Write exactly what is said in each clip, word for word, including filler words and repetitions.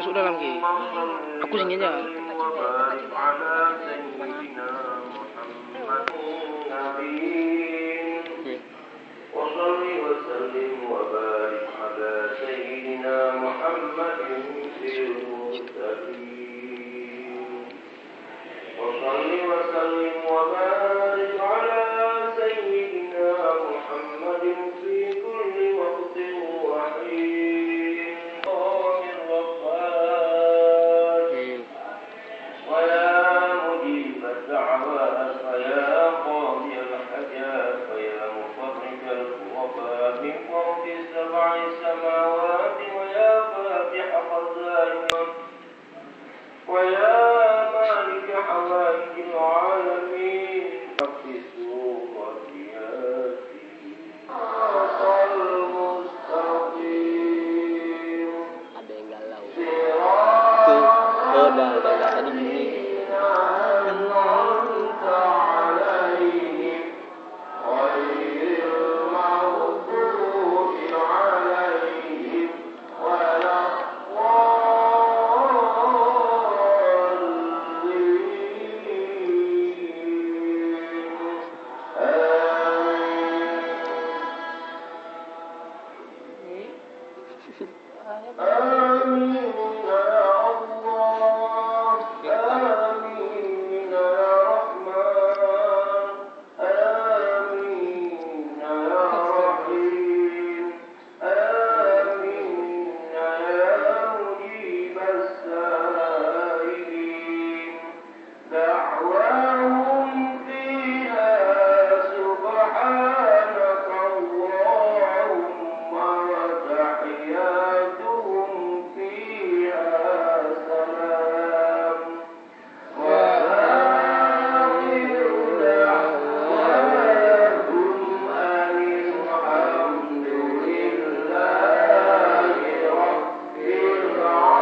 Masuk dalam ke? Aku sini aja. وصل وسلم وبارك على سيدنا محمد في المرسلين. وصل وسلم وبارك على سيدنا محمد في كل وقت وحين. آمين. ويا مجيب الدعوات، ويا قاضي الحاجات، ويا مفرج الكربات من فوق سبع سماوات، ويا فاتح خزائن، ويا مالك حوائج العالمين. في سورة ياسين. صراط المستقيم. Ada yang galau. Tu, oh, dah, dah, dah, tadi bunyi. غير المغضوب عليهم ولا الضالين. آمين. آمين يا الله. آمين يا رحمن. آمين يا رحيم. آمين يا مجيب السائلين. دعواهم فيها سبحانك اللهم وتحياتهم فيها سلام. وآخر دعواهم أن الحمد لله رب العالمين.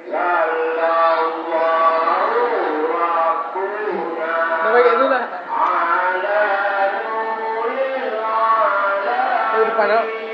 صلى الله ربنا Dah bagi tu dah. على نور العالمين. Di depan, tak?